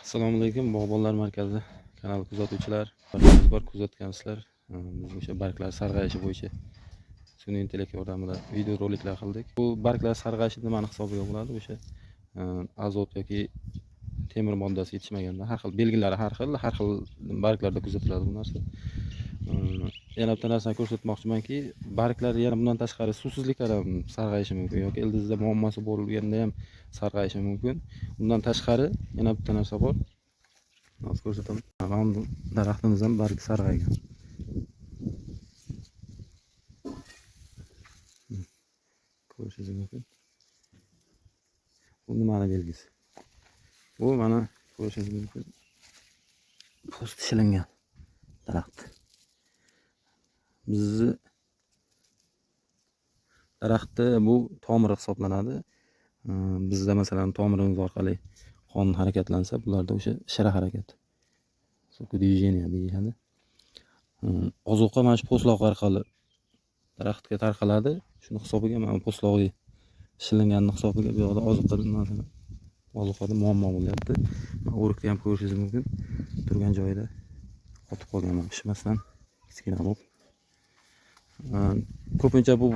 Assalomu alaykum, Bog'bonlar markazi kanali kuzatuvchilar. Biz bor kuzatgansizlar. Biz o'sha barglar sarg'ayishi bo'yicha sun'iy intellekt yordamida video roliklar qildik. Bu barglar sarg'ayishi nimani hisobiga bo'ladi? O'sha azot yoki temir moddasi yetishmaganda har xil belgilari, har xil barglarda kuzatiladi bu narsa. Yana bitta narsani ko'rsatmoqchimanki, barglar yana bundan tashqari suvsizlikdan ham sarg'ayishi mumkin yoki ildizda muammosi bo'lganda ham sarg'ayishi mumkin. Undan tashqari yana bitta narsa bor. Hozir ko'rsataman. Mana bu daraxtimiz ham bargi sarg'aygan. Ko'rishingiz mumkin. Bu nimani belgisi? Bu mana ko'rishingiz mumkin. Po'st shilingan daraxt. Bizni daraxtni bu tomiri hisoblanadi. Bizda masalan tomirimiz orqali qon harakatlansa, bularda o'sha shira harakat. Сокодвижение deyiladi. Ozuqa mana shu po'stloq orqali daraxtga tarqaladi. Shuni hisobiga mana po'stlog'i shilinganini hisobiga bu yoqda ozuqa, masalan, ozuqada muammo bo'lyapti. Mana o'rikni ham ko'rishingiz mumkin. Turgan joyida qotib qolgan, mana pishmasdan kichkina bo'lib. Ko'pincha bu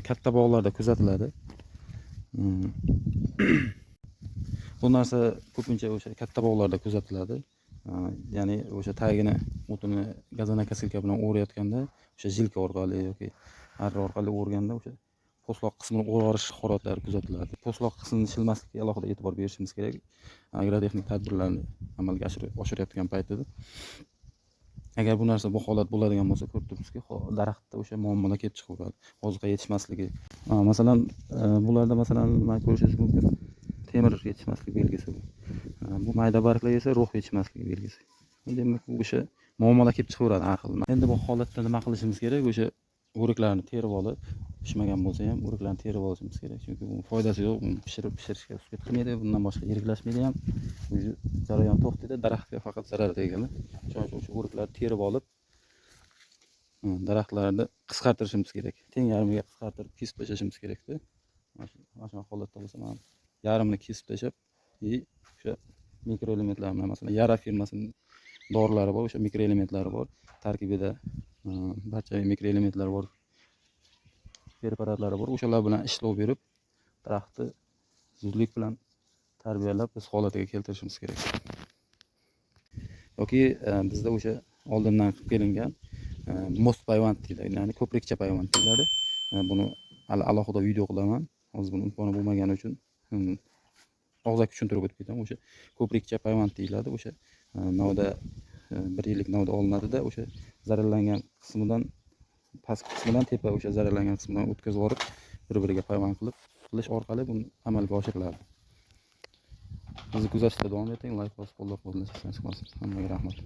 katta bog'larda kuzatiladi. Bu narsa ko'pincha o'sha katta bog'larda kuzatiladi. Ya'ni o'sha tagini o'tini газонокосилка bilan o'rayotganda o'sha жилка orqali yoki arra orqali o'rganda o'sha po'stloq qismini o'rarish holatlari kuzatiladi. Po'stloq qismini shilmaslikka alohida e'tibor berishimiz kerak. Agrotexnik tadbirlarni amalga oshirayotgan paytida. Agar bu narsa, bu holat bo'ladigan bo'lsa, ko'rib turibsizki, daraxtda o'sha muammolar kelib chiqaveradi. Ozuqa yetishmasligi. Masalan, bularda masalan mana ko'rishingiz mumkin, temir yetishmasligi belgisi bu. Bu mayda barglar esa rux yetishmasligi belgisi. Demak, bu o'sha muammolar kelib chiqaveradi har xil. Endi bu holatda nima qilishimiz kerak? O'sha o'riklarni terib olib, pishmagan bo'lsa ham o'riklarni terib olishimiz kerak. Chunki bu foydasi yo'q, buni pishirib pishirishga успеть qilmaydi, bundan boshqa yiriklashmaydi ham. Уже jarayon to'xtaydi, daraxtga faqat zarar tegadi. Shuning uchun o'sha o'riklarni terib olib, daraxtlarni qisqartirishimiz kerak. Teng yarmiga qisqartirib kesib tashlashimiz kerakda. Mana shunaqa holatda bo'lsa, mana yarmini kesib tashlab, и o'sha mikroelementlar bilan, masalan, Yara firmasining dorilari bor, o'sha mikroelementlari bor. Tarkibida barcha mikroelementlar bor. Preparatlari bor. O'shalar bilan ishlov berib, daraxtni zudlik bilan tarbiyalab biz holatiga keltirishimiz kerak. Yoki bizda o'sha oldindan qilib kelingan мост payvand deyiladi, ya'ni ko'prikcha payvand deyiladi. Buni hali alohida video qilaman. Hozir buni imkoni bo'lmagani uchun og'zaki tushuntirib o'tib ketaman. O'sha ko'prikcha payvand deyiladi. O'sha novda, bir yillik novda olinadida, o'sha zararlangan qismidan pastki qismidan tepa o'sha zararlangan qismidan o'tkazib yuborib, bir-biriga payvand qilib qilish orqali buni amalga oshiriladi. Bizni kuzatishda davom eting, layk bosib qo'llab-quvvatlashni chiqmasin. Hammaga rahmat.